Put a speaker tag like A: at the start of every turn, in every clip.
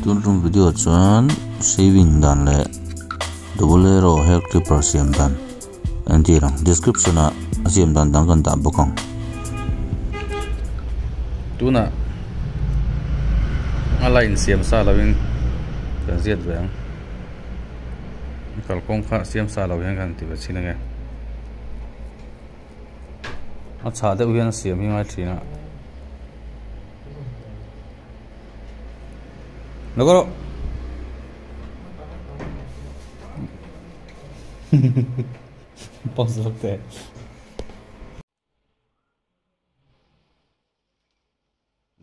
A: Tun tum video chuan shaving dan leh double arrow hair clipper siam dan entir ang description ah a siam dan dang kan dah bawk ang.
B: Tunah a line siam sa lovin kan ziat ve ang kalkawng kha siam sa lo hian kan ti ve chhin ange a chhah deuh hian a siam hi ngai thin a. Lo pause lawk teh.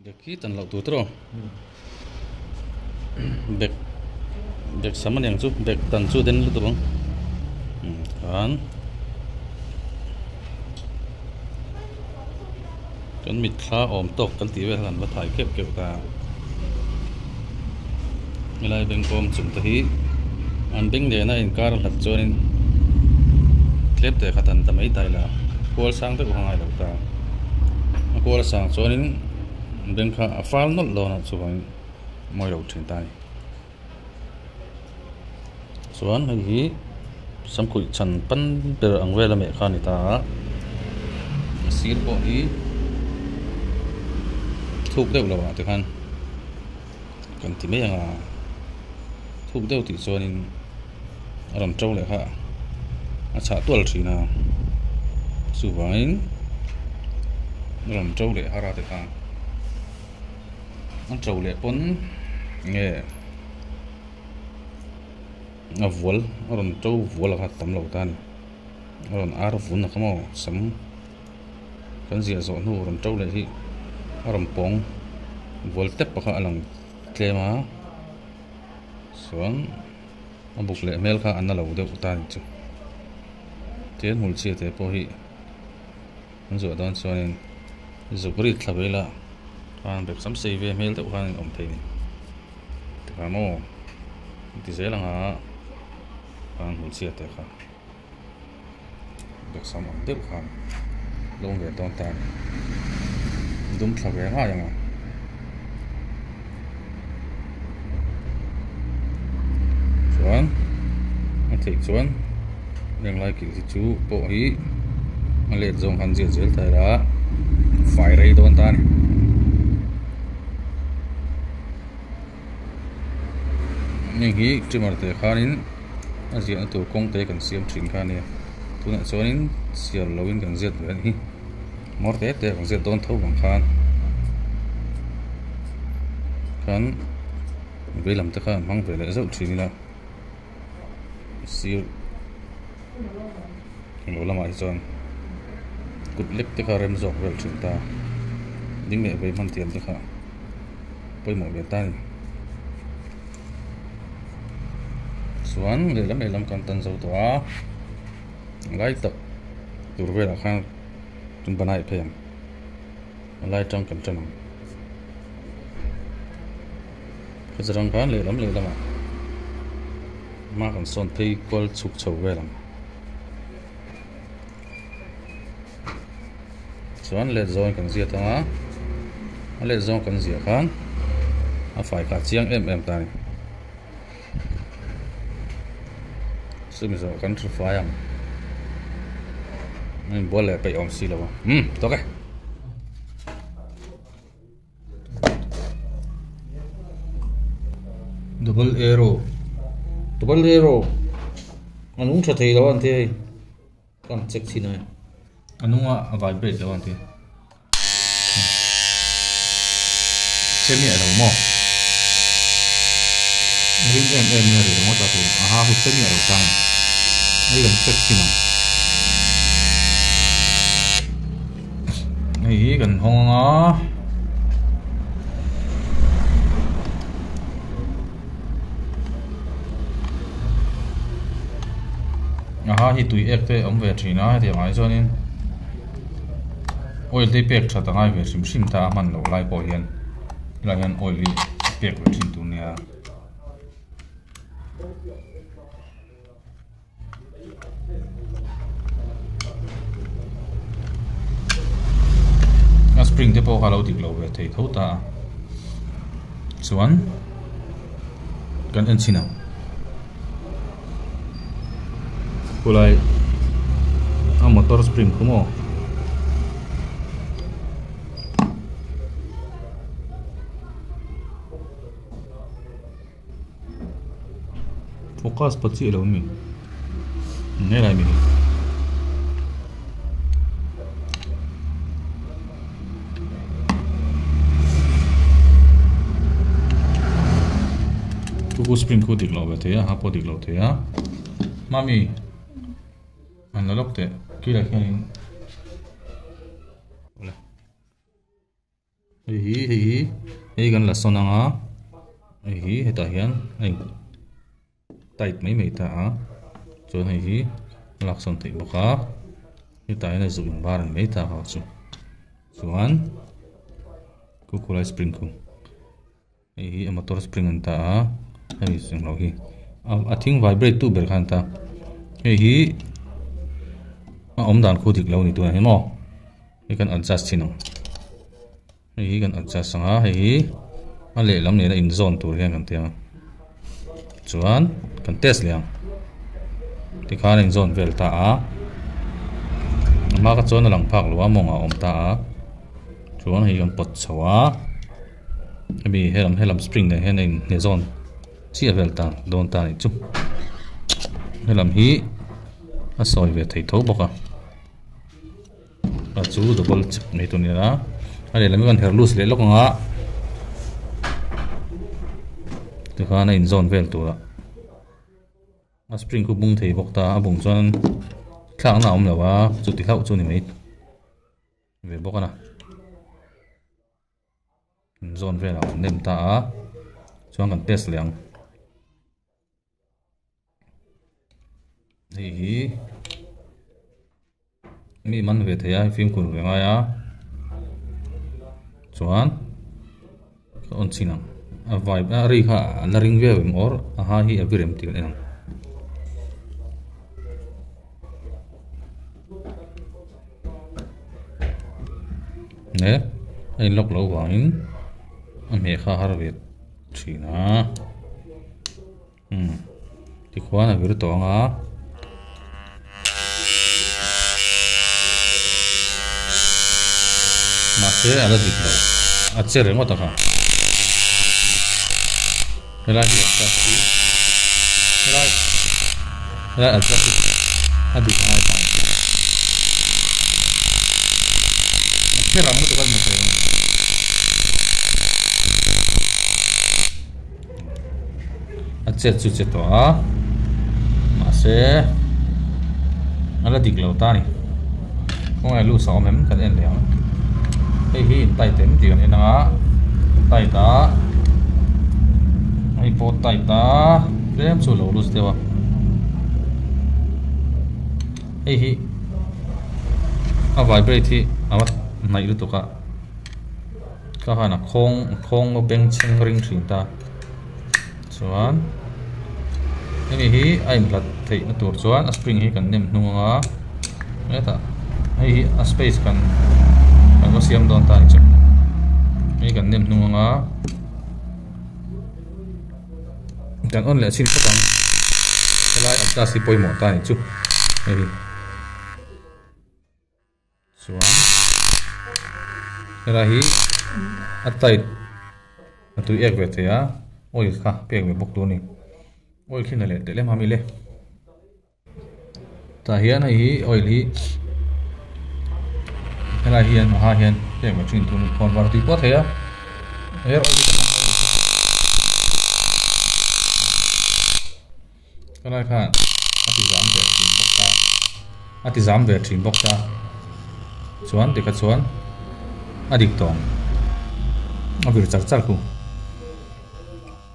B: Bek hi tan loh tur tawh bek bek sam aniang chu bek tan chu den lutuk ang khan kan mitthla awm tawk kan tih vel khan va thai keuh keuh ta helai bengkawm chung te hi an beng nena inkar a hlat chuanin tlem te khat an ta mai ta ila kual sang deuh kha ngai lo ta a kual sang chuanin beng kha a fal nawlh dawn a chuvangin mawi lo thin ta a ni. Chuan hei hi samkhuih chhan pan ber ang vel a meh kha a ni ta a a sir pawh hi thuk deuh lo ah te khan kan ti mai ang a thuk deuh tih chuanin a rawn to leh kha a chhah tual thin a chuvangin a rawn to leh har a te kha a to leh pawn nge. A vual a rawn to vual a kha tam lo ta a ni a rawn ar vun a kha maw sam kan ziah zawh hnu rawn to leh hi a rawn pawng vual tep a kha a lang tlem a chuan a buk leh hmel kha a na lo deuh ta a ni chu tin hmul chhia te pawh hi an zuah dawn chuanin zuk rit thla ve ila khan bek sam sei ve hmel deuh khan a awm thei a ni. Tikha maw ti zel anga khan hmeichhia te kha biaksam ang deuh khan lo awm ve dawn ta a ni dum thla ve ngai ang a chuan a theih chuan heng lai kilh hi chu pawh hi a let zawng khan ziah zel ta ila fai rei dawn ta a ni. Heng hi trimmer te khanin a ziahna tur kawng te kan siam thin kha a nia tunah chuanin sial loin kan ziat ve a ni hi hmawr te te kan ziat dawn tho vang khan khan vei lam te kha an hmang ve leh zeuh thin ila sir lo lamah hi chuan kut lek te kha rem zawk vel thin ta ding leh vei hman thiam te kha pawimawh ve ta a ni chuan lehlam lehlam kan tan zo tawh a lai tak tur velah khan tun banai phei ang a lai tang kan tan ang khawchhak khan lehlam lehlamah hma kan sawn phei kual chhuk chho vel ang chuan let zawng kan ziat ang a a let zawng kan ziah khan a fai kha chiang em em ta a ni chumi zawh kan thu fai ang a inbual leh peih awm si lo a umm tawk e. Double arrow double arrow a nung tha thei lo a an ti hei ka han check chhin a hei a nung a a vibrate lo a an ti che miah lo maw a ring em em in a ri ringawt a tun a ha hi che miah lo ta a ni hei kan check chhin ang hei hi kan hawng ang a. Aha hi tui ek te awm ve thin a hetiang ah hi chuanin oil te hi pek that a ngai ve hrim hrim ta a hman loh lai pawh hian helaiah hian oil hi pek ve thin tur nia. A spring te pawh kha a lo dik lo ve thei tho ta a chuan. kan en chhin ang khulai a motor spring khu maw focus pa chiah lo ami helai mi hi. Kuku spring khu dik loh ve thei a ha pawh dik loh thei a mami an la lawk teh kilah khianin Hei hi hei hi hei kan la sawn ang a hei hi hetah hian a in tight mai mai ta a chuan hei hi a lak sawn theih bawk a hetah hian a zuk in bar mai ta kha chu chuan kukulai spring khu hei hi a motor spring an ta a hei englo hi a thing vibrate tu ber kha an ta hei hi a awm dan khu dik lo ni tunah hian maw hei kan adjust thin ang hei hi kan adjust ang a hei hi a lehlam nena inzawn tur hian kan ti ang chuan kan test leh ang tikhan a inzawn vel ta a a hma kha chuan a lang phak lo a mawng ah a awm ta a chuan hei kan pawt chho a. Hemi helam helam spring nen hian a inhne zawn chiah vel ta dawn ta anih chu helam hi a sawi ve thei tho bawk a a chu double chip mai tur a ni a a lehlam hi kan her loose leh lawk ang a tikhan a inzawn vel tur a. A spring khu bung thei bawk ta a bung chuan thlakna a awm lo a chuti hlauh chu a ni mai ve bawk a na. Zawn velah kan nem ta a chuan kan test leh ang hei hi mi man ve thei a fimkhur ve ngai a chuan ka on chhin ang a vai a ri kha a la ring viau em or a ha hi a virem tih kan en ang. Ne a in lock loh vangin a hmeh kha a har ve thin a umm tikhuan a vir tawh ang a. Mahse a la dik lo a che ringawt a kha helai hi adjust hi helai helai adjust hi a dik ngai ta ang chu a che rang lutuk a ni thei ang a chet chu che tawh a mahse a la dik lo ta a ni kawngah loose a awm em kan en leh ang hei hi in tight em tih kan en ang a tight a hei pawh tight a tlem chu a lo loose deuh a hei hi a vibrate hi a va hnaih lutuk a. Ka han a khawng a khawng a beng chheng ring thin ta chuan hemi hi a inhlat theih na tur chuan a spring hi kan nem hnung anga hetah hei hi a space kan kan va siam dawn ta a ni chu hei kan nem hnung anga kan on leh chhin phawt ang helai adjust hi pawimawh ta a ni chu hei hi. Chuan helai hi a tight a tui ek ve thei a oil kha pek ve bawk tur a ni oil khi na leh teh lem a mi le tah hian hei hi oil hi helai hian a ha hian pek ve thin tur a ni khawn var tui pawh a thei a hair oil hi Helai khan a ti zam ve thin bawk a, a ti zam ve thin bawk a, chuan tikha chuan a dik tawng a vir char char khu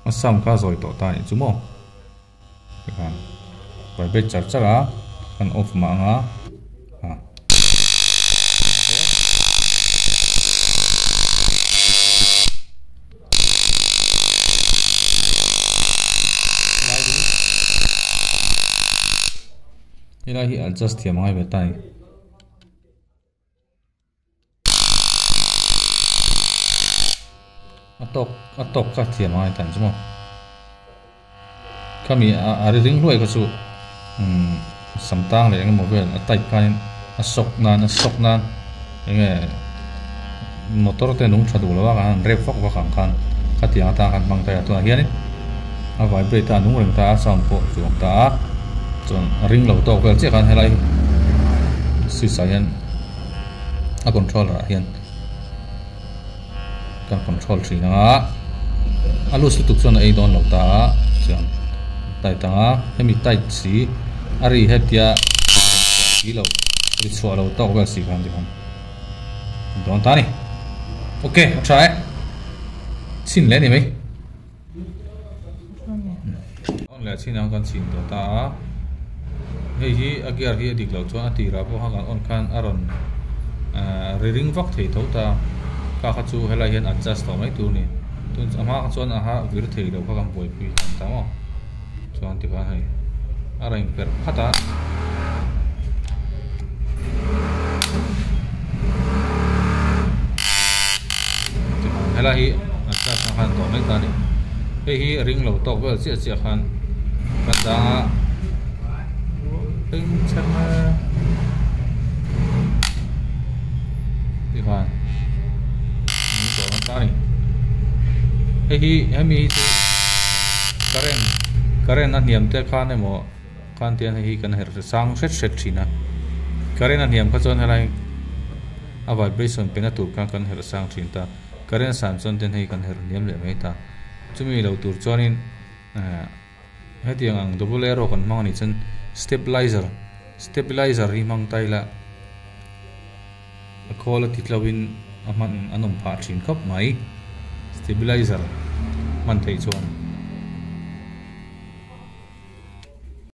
B: a sound kha a zawi tawh ta a nih chu maw tikhan vibrate char char a kan off mah ang a. Helai hi adjust thiam angai ve ta a ni. A tawk a tawk kha thiam angai ta ang chu maw. Khami a ri ring hluai kha chu umm sam tang leh engemaw vel a tight khanin a sawk nan a sawk nan enge motor te nung tha duh lo a kan han rep vak vak ang khan khatiang atang khan hmang ta a tunah hianin a vibrate a a nung reng ta a sound pawh chu awm ta a chuan a ring lo tawk vel chiah khan helai switch ah hian a controller ah hian. Kan control thin ang a, a loose lutuk chuan a ei dawn lo ta a, chuan tight ang a, hemi tight si a ri hetia si lo ri chhuah lo tawk vel si khan tikhan dawn ta a ni. Ok a tha e, chhin leh a ni mai. On leh chin ang kan chhin tawh ta a, hei hi a gear hi a dik loh chuan a tirah pawh khan kan on khan a rawn ahh ri ring vak thei tho ta, kha kha chu helai hian adjust tawh mai tur a ni, tun a hma kha chuan a ha vir thei lo kha kan buaipui tan ta maw chuan tikhan hei a rawn inperh phat a. Helai hi adjust na khan tawh mai ta a ni hei hi ring lo tawk vel chiah chiah khan kan dang a eng chhem e tikhan min tawh na ta a ni hei hi hemi hi chu current current a hniam te khan emaw khan tiang hei hi kan herh sang hret hret thin a current a hniam kha chuan helai a vibration pe na tur khan kan herh sang thin ta current san chuan ten hei kan herh hniam leh mai ta chumi lo tur chuanin ehh hetiang ang double arrow kan hmang anih chuan stabilizer stabilizer hi hmang ta ila a khawl a ti tlo in a hman a nawm phah thin khawp mai stabilizer hman theih chuan.